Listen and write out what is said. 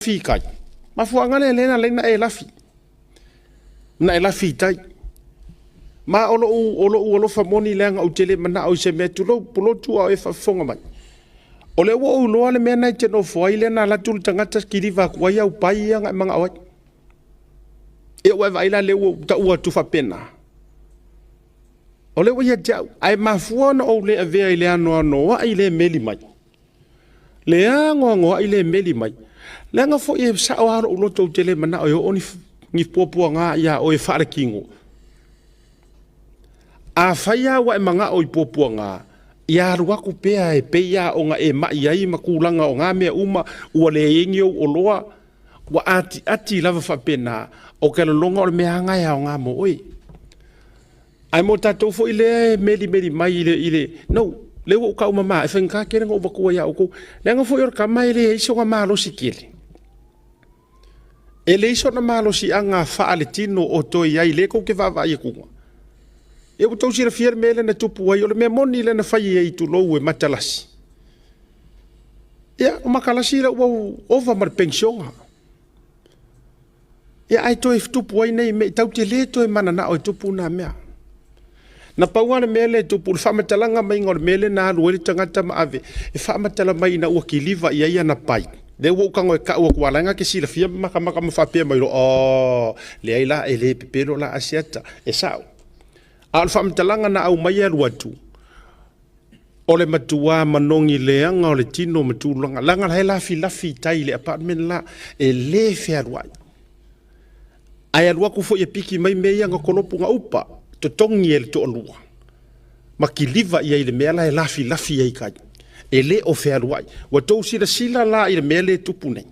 I tai. Mafuaaga lea lea na ala ai ona e lafi, na e lafi i tai. Ma o lou, o lou alofa moni leaga ou te le manao i se mea, tulou, Pulotu a o e faafofoga mai. O lea ua ou iloa le mea na e te nofo ai lea na alu atu le tagata kiliva atu ai au pai ia na e manao ai. Ia ua e vaai la lea ua ou taua atu faapena. O lea ua ia te au, ae mafua ona ou le avea i le anoanoai le meli mai. Le anoanoai le meli mai, leaga foi e sao lava lou loto ou te le manao e oo ni, ni puapuaga ia oe faaletino. Afai lava ua e manao i puapuaga, ia alu atu pea e pei lava ona e mai ai ma tulaga o na mea uma, ua leai ai ni ou oloa, ua atiati lava faapena, ou te lagona o le mea lava lena e aoga mo oe. Ae mo tatou foi lea e melimeli mai i le, i le, no, lea ua ou tau mama, e faigata tele ona ou avatua ia outou. Leaga foi o le tama e leai sona malosi tele. E leai sona malosiaga faaletino o toe i ai, lea tou te vaavaai atuga. Ia ua tou silafia le mea lea na tupu ai, o le mea moni lea na fai ai, tulou, e Matalasi. Ia, o Matalasi lea ua ova ma le penisiona. Ia ae toe tupu ai nei mea, tatou te le toe mananao e tupu na mea. Na pau lava le mea lea e tupu, le faamatalaga maiga o le mea lea na alu ai le tagata ma ave, e faamatala mai ina ua kiliva i ai ana pai. Lea ua ou tago e tau atu aua la e na te silafia ma matamata ma faapea mai loa, oh, leai la, e le pepelo la Asiata, e sao. A o le faamatalaga na aumai e alu atu, O le matuā manogi leaga o le tino ma tulaga, leaga la e lafilafi i tai i le apartment la, e le fealuai. Ae alu atu foi e piki mai mea ia na kolopu na upa, totogi e le toalua, ma kiliva i ai i le mea la e lafilafi ai i tai. E le o fealuai. Ua tou silasila la i le mea lea e tupu nei.